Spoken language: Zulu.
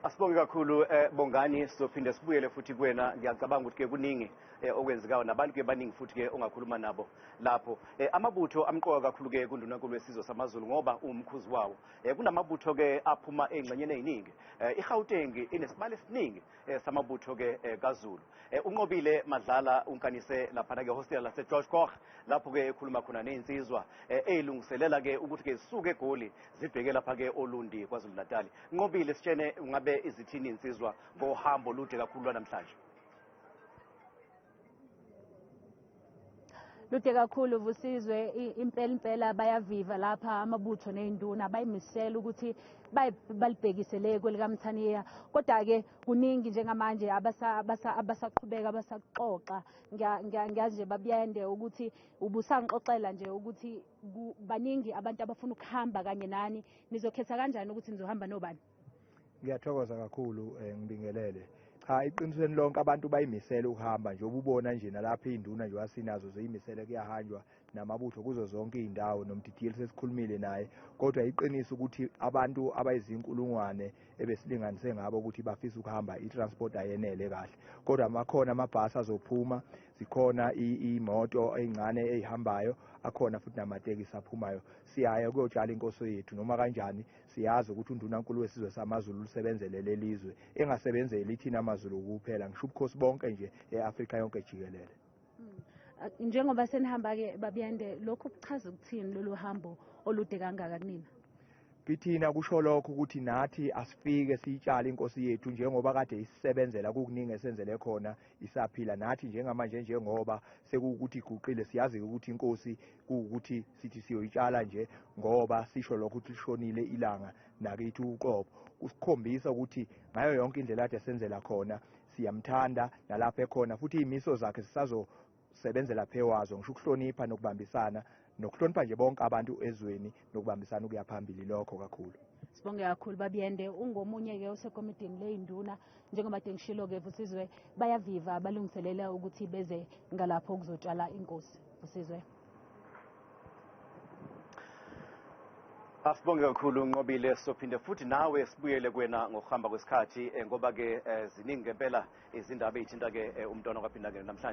Asibonge kakhulu Bongani, sizophinde sibuyele futhi kuwena. Ngiyacabanga ukuthi ke kuningi okwenzekayo nabantu ke baningi futhi ke ongakhuluma nabo lapho. Amabutho amqoka kakhulu ke kuNdunankulu wesizwe samaZulu ngoba uwumkhuzi wawo. Kunamabutho ke aphuma ey'ngxenyeni ey'ningi. IGauteng inesibalo esiningi samabutho ke kaZulu. Unqobile Madlala unkanise laphana ke hostela lase George Koch lapho ke ekhuluma khona nezinsizwa eyilungiselela ke ukuthi ke zisuke eGoli zibheke lapha ke oLundi KwaZulu Natal. Nqobile, sitshene ungabe izithini insizwa ngohambo olude kakhulu lwanamhlanje? Lude kakhulu Vusizwe, impela impela bayaviva lapha amabutho ney'nduna, bayimisela ukuthi balibhekise le kwelikaMthaniya. Kodwa-ke kuningi njengamanje abasaqhubeka abasaxoxa. Ngiyazi nje babuyende ukuthi ubusangixoxela nje ukuthi baningi abantu abafuna ukuhamba kanye nani. Nizokhetha kanjani ukuthi nizohamba nobani? Ngiyathokoza kakhulu, ngibingelele. Cha, iqinisweni lonke abantu bayimisele ukuhamba nje, ububona nje nalapha iy'nduna nje wasinazo ziyimisele, kuyahanjwa namabutho kuzo zonke iy'ndawo, nomdidiyeli sesikhulumile naye. Kodwa iqiniso ukuthi abantu abayizinkulungwane ebesilinganise ngabo ukuthi bafisa ukuhamba, i-transport ayenele kahle. Kodwa makhona amabhasi azophuma, zikhona iy'moto ey'ncane ey'hambayo, akhona futhi namatekisi aphumayo. Siyaya ukuyotshala inkosi yethu noma kanjani. Siyazi ukuthi uNdunankulu wesizwe samaZulu ulisebenzele lelizwe, engasebenzeli thina amaZulu kuphela, ngisho ubukhosi bonke nje e-Afrika yonke jikelele. Njengoba senihamba-ke babuyende, lokhu kuchaza ukuthini lolu hambo olude kangaka kunina? Kithina kusho lokho ukuthi nathi asifike siyitshale inkosi yethu njengoba kade isisebenzela, kukuningi esenzele khona isaphila. Nathi njengamanje njengoba sekuwukuthi iguqile, siyazi ukuthi inkosi kuwukuthi sithi siyoyitshala nje, ngoba sisho lokho ukuthi lishonile ilanga nakithi uqobo, kusikhombisa ukuthi ngayo yonke indlela kade senzela khona siyamthanda nalapho ekhona, futhi iy'miso zakhe sisazosebenzela phewazo, ngisho ukuhlonipha nokubambisana, nokuhlonipha nje bonke abantu ezweni nokubambisana ukuya phambili, lokho kakhulu. Sibonge kakhulu Babiyende. Ungomunye-ke osekomidini ley'nduna, njengoba kade ngishilo-ke Vusizwe, bayaviva balungiselela ukuthi beze ngalapho ukuzotshala inkosi. Vusizwe. Asibonge kakhulu Nqobile, sophinde futhi nawe sibuyele kuwena ngokuhamba kwesikhathi, ngoba ke ziningi ngempela izindaba ey'thinta ke umntwana kwaPhindangene namhlanje.